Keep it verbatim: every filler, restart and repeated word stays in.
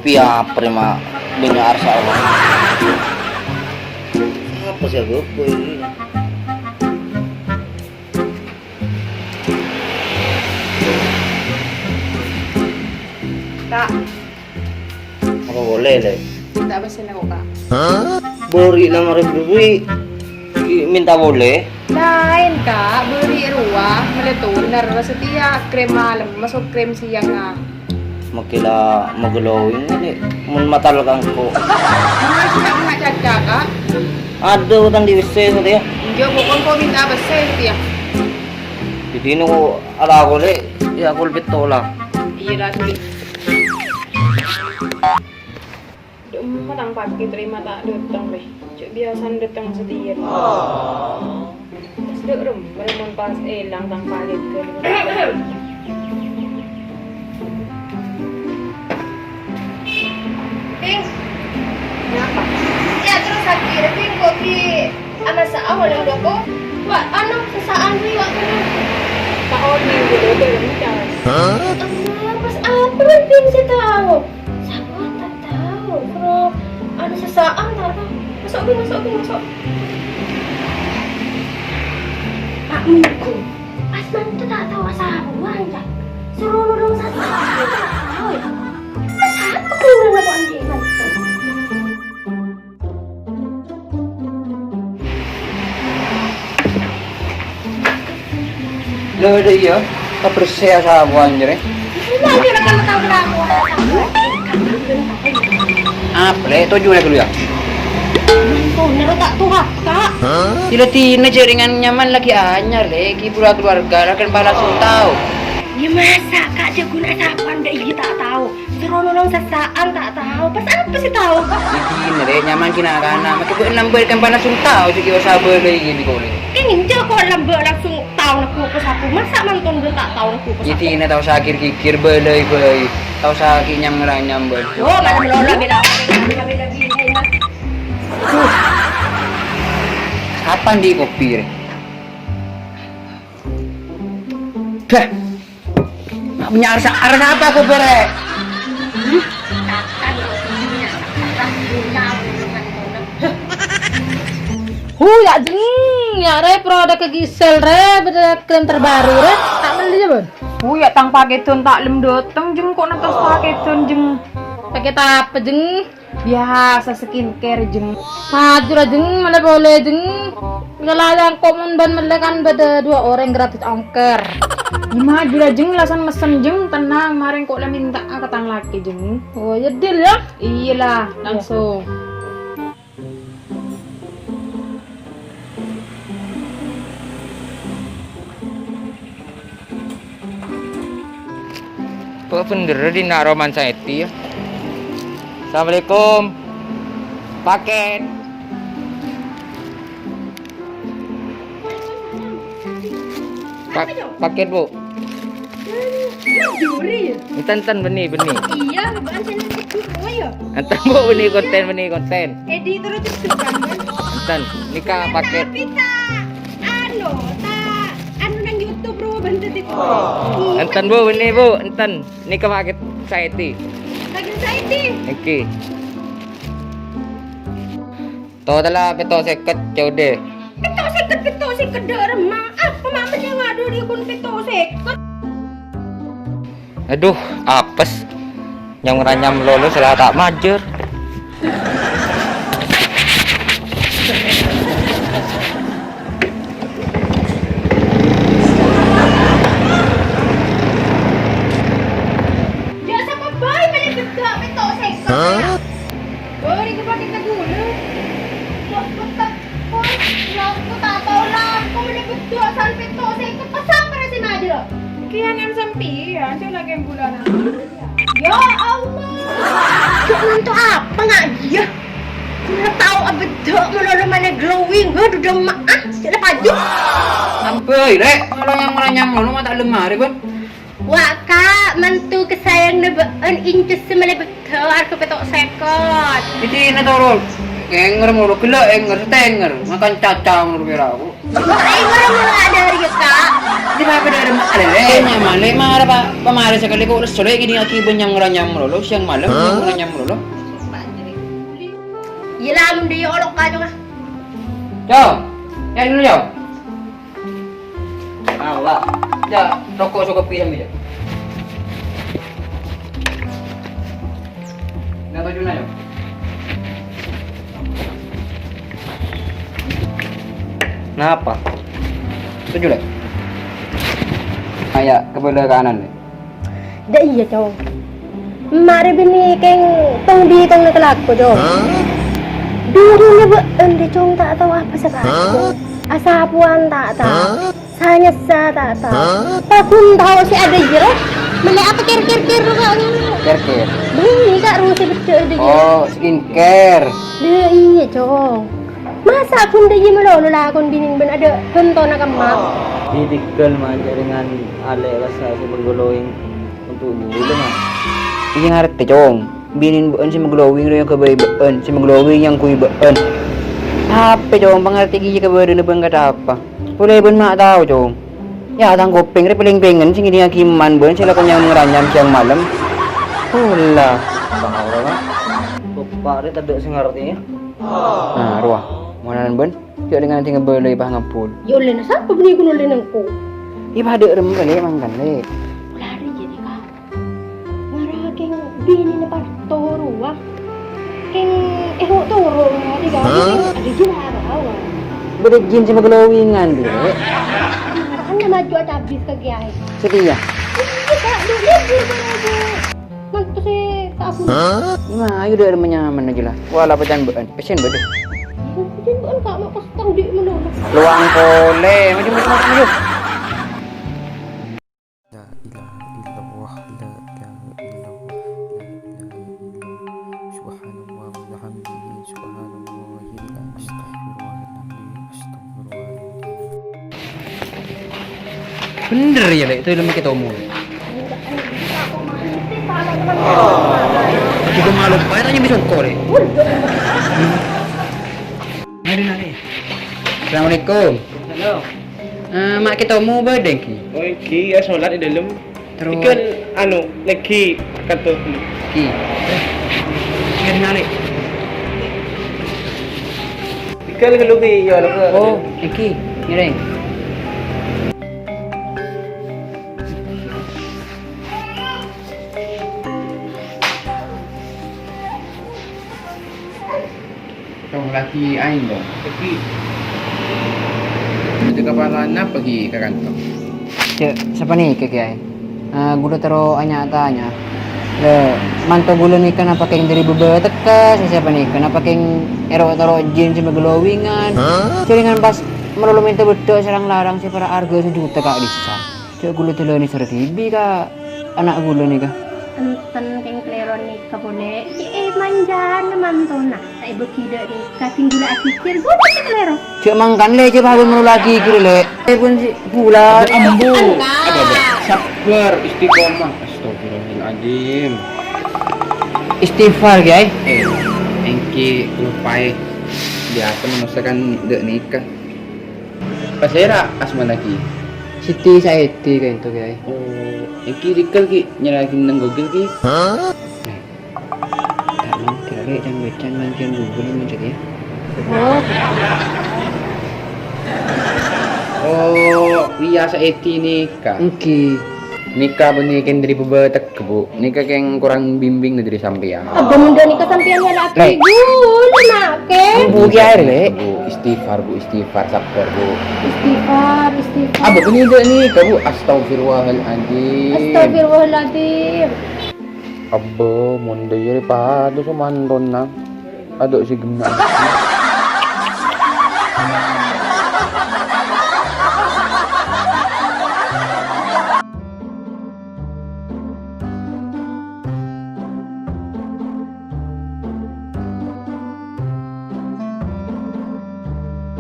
Piye apa, Rema? Bânnya' arsa Allah. Apa sih aku? Kak. Apa boleh, Le? Minta pèssèna kok, Kak. Bâri' lèma rèbu bi'. Ki-, minta boleh? Laèn, Kak. Bâri' rowa, mellè toner, satèya krèm malem, maso' krèm siang, ah. Makkè la maglowing, Le. Mon matal ka engko'. Masih nak kena caca, Kak? Adhu, tang di pèssè satèya. Enjâ', pokok kok minta pèssè satèya. Jadi, no, ala aku, Le. Ya, aku lebih tolak. Iyâ, la, Dhi. Dâ'emma tang pakè tarèma ta' dâteng, Lè. Cè' biyasana dâteng satèya. Pas dâ'remma mon pas èlang tang pakè. Ping. Napa? Ya, terros akhirnya Ping kopi ama sa'an oleh doko. Wa, anu, sasa'an ri waktu itu. Tak oli, udah, udah, udah. Hah? Pas apa Ping sè tao? Sapa ta' tao, Bro. Anu sasa'an ta' tao. Maso', Bro, maso', Bro, maso'. Pak Minggu, pas mantu ta' tao sapa, Bro, ya? Suruh nolong sasa'an ta' tao, ya? Pas apa kurang apa anjing mantu? Lho, dâ' iyâ, kabersè sapowan jârèya. Apa, Lè'? Toju' lè' ghâllu, yâ? Ampon, nèro ta' towa, Kak. Dina-dina jârèngan nyamana lagi anyar, Lè'. Ghi' buru akaluwarga, la kan pas langsung tao. Yâ, masa, Kak, jâguna sapowan dâ' iyâ ta' tao. Suruh nolong sasa'an ta' tao. Pas apa sè tao? Dina, Lè', nyamana ghi' na'-kana'. Makkè bâ'na lambâ' kan pas langsung tao, jâ' ghi' osa bâlâi ghi' bi' kolè. Kèng enjâ' kok lambâ' langsung tao neggu' pas apa. Masa mantun bân ta' tao neggu' pas apa? Dina tao sakè' ghighir bâlâi bhâi. Tao sakè' nyam-ngaranyam bhâi. Yo, malam lolo bela. Bela bini. Apa ndi' kopi, Rè? Dah. Nak punya arsa, arsa apa aku bere? Hu, ya' jeng, ya' rè, produk ke Gisel rè, bâdâ krèm terbaru rè, ta' mellè ya, Bun? Hu, ya' tang pakèdhân ta' lem dâteng, jeng, kok nèntos pakèdhân, jeng. Pakèt apa, jeng? Biyasa skincare, jeng. Maju ra, jeng, mellè polè, jeng. Ngala' engko' mon bân mellè kan bâdâ dua orèng gratis ongkèr. Yâ, maju ra, jeng, lasan mesen, jeng, tenang, marè engko' la mènta'a ka tang lakè, jeng. Oh, ya, deal, ya? Iyâ la, langsung. Kok bhender dinna' roman saèdi, ya? Assalamualaikum. Pakèt. Pa-, pakèt, Bu. Juri. Enten, enten, bânnè, bânnè. Iyâ, bâ'ân sè nangkep dulu, ya. Enten, Bu, bânnè kontèn, bânnè kontèn. Editor itu suka, kan? Enten, nèka pakèt. Tapi ta', anu, ta', anu nang YouTube, bro, bân dâddhi. Enten, Bu, bânnè, Bu, enten. Nèka pakèt saèdi. Pakèt saèdi? Èngghi. Totalla pètto' sèket, ca'na. Pètto' sèket, pètto' sèket, dâ'remma. Apa ma' mennèng adhu dhi' ghun pètto' sèket? Adhu, apes. Nyam-ngaranyam lolo sala ta' majâr. Ya, sapa bhâi mellè beddhâ' pètto' sèket? Hah? Bâri' ka pati ka ghulâ. Wah, betek, wah, lha aku ta' tao lako mellè beddhâ' san pètto' sèket, pas sapa sè majâr? Kèyanan sampèyan, sè laghi bulana. Ya Allah! Cuk, nonto apa nga' iyâ? Ghulâ tao abeddhâ' malolo mane glowing, ha, dudam ma'a, sè la paju. Ambâi, Rek, kalau nyam-nyam lolo ma' ta' lemma arè, Bun. Wa', Kak, mantu kasayanganna bâ'ân incus sè mellè beddhâ' arga pètto' sèket. Didina toro'. Ènger molo ghellâ' ènger, sè ta' ènger, ngakan caca molo pèra' aku. Ènger molo adâ' rèya, Ka'. Di apa dârem alè? Kènè' malè, mara pa-, pamara sakalè ko' lesso lè' ghi' akibâ nyam-ranyam malolo, sèyang malem nyam-ranyam malolo. Iyâ la, mon dâ' iyâ olok ka, Cong, ah. Cong, ya dulu, Cong. Alah, ya, roko' sokopi sambi, ya. Napa juna, ya? Napa? Setuju, Lè'? Aya, kabâlâ kanan, Lè'. Dâ' iyâ, Cong. Emma' rè binè kèng tong-bitong kalako, Cong. Duluna bâ'ân rè, Cong, ta' tao apa sè kalako. Asapowan ta' tao. Sanyessa ta' tao. Paghun tao sè adâ iyâ, rè. Mellè apa kèr-kèr-kèr, Ka'? Kèr-kèr. Bânnè, Ka', ro sè beddhâ adâ iyâ. Oh, skincare. Dâ' iyâ, Cong. Masa' ghun dâ' iyâ malolo lakon binèn bân adâ' bhântona kemma? Ditinggal manjâ dengan alè' rasa sè menggelowing untuk dulu, Mas. Iyâ ngartè, Cong. Binèn bâ'ân sè maglowing rèya ghâbây bâ'ân, sè maglowing nyangghui bâ'ân. Tapè, Cong, pangartè ghiyâ kabâdâna bângkadhâ apa? Polè bâ'ân ma' tao, Cong. Yâ, tang kopèng rè palèng pèngèn sè ngèdingngaghi emma' bâ'ân sè lako nyam-ranyam sèyang malem. Pola. Bang Aura, Mak. Bappa' rè tadâ' sè ngartè, yâ? Nah, rowa. Mon bâ'ân, jhâ' dhingghâl ngabâlâi pas ngabbhul. Yâ, ollèna sapa bânnè ghun ollèna engko'? Yâ, padâ remma, Lè', mangkana, Lè'. Polana iyâ, Ka'. Mara kèng binèna parto rowa. Kèng èro' toro' mara, Ka'. Adâ jin arawa. Bâdâ jin sè maglowingan, Lè'. Kan maju atabis ka Kiai. Satèya. Iyâ, Ka', dulu buru-buru. Manto sè ta' abuna. Hah? Iyâ, ayo dâ' remma nyaman aja lah. Wala pècèn bâ'ân. Pècèn bâdâ. Iyâ, pècèn bâ'ân, Ka', ma' pas tang dhi' malolo. Lowang polè. Maju, maju, maju, maju. La ilaha illallah, la ilaha illallah, la ilaha illallah. Subhanallah wa bihamdihi, subhanallahil azim, astagfirullahaladzim, astagfirullahaladzim. Bhender yâ, Lè', itu ilmu ketomo. Kita malu, Pak, tanya bisa engko', Lè'. Mari, mari. Assalamualaikum. Halo. Eh, ma' ketomo bâdâ, Ki? Oh, èngghi, yâ, sholat di dalam. Terus? Ikan, anu, lagi kantor. Ki. Ngiring nalik. Ikan lagi, ya, lagi. Oh, èngghi, ngiring. Tong lagi aèng, dong. Lagi. Itu kapala napa, Ki, ka kantong? Cè', sapanèka, Kèyaè. Ah, ghulâ terro nya-tanya. Lè, manto ghulâ nèka napa kèng dâri bâbâtekka, sè sapanèka napa kèng èro'-toro' jin sè maglowingan? Hah? Jhâringan pas malolo mènta beddhâ' sè rang-larang sè para' arghâ sajuta ka'dissa'. Jhâ' ghulâ dâlâni sara dhibi' ka ana' ghulâ nèka. Enten kèng kalèro nèka polè. Cè' èmanjâna mantona. Ta' èbâghi dâ' nèka, sèng ghulâ agigir, ghulâ sè kalèro. Jhâ' mangkana, Lè', jhâ' pabun molo lagi ghulâ, Lè'. Lè' pun si ghulâ. Ambu. Enten, Ka'. Ada, ada. Sabbhâr, istiqomah. Astagfirullahaladzim. Istighfar, Kèyaè. Eh, èngghi, lupaè. Biyasa manossa kan dâ' nèka. Pasèra asmana, Ki? Siti Saèdi kaènto, Kèyaè. Oh, èngghi, dikèl, Ki, nyarèaghi neng Google, Ki. Hah? Nah, ta' mangkèr, Lè', can-bâca'an mangkèn Google mon cè' kèya. Oh. Oh, iyâ, Saèdi nèka. Èngghi. Nèka bânnè kèng dâri bâbâtek. Bu, nèka kèng korang bimbing dâri sampèyan. Abâ, mon dâ' nèka sampèyan nyarèaghi ghulâ, Nak, kèng. Bu, Kèyaè, Lè'. Bu, istighfar, Bu, istighfar, sabbhâr, Bu. Istighfar, istighfar. Abâ, bânnè dâ' nèka, Bu. Astagfirullahaladzim. Astagfirullahaladzim. Abâ, mon dâ' iyâ rè padâ somantona. Adâ' sè ghenna'.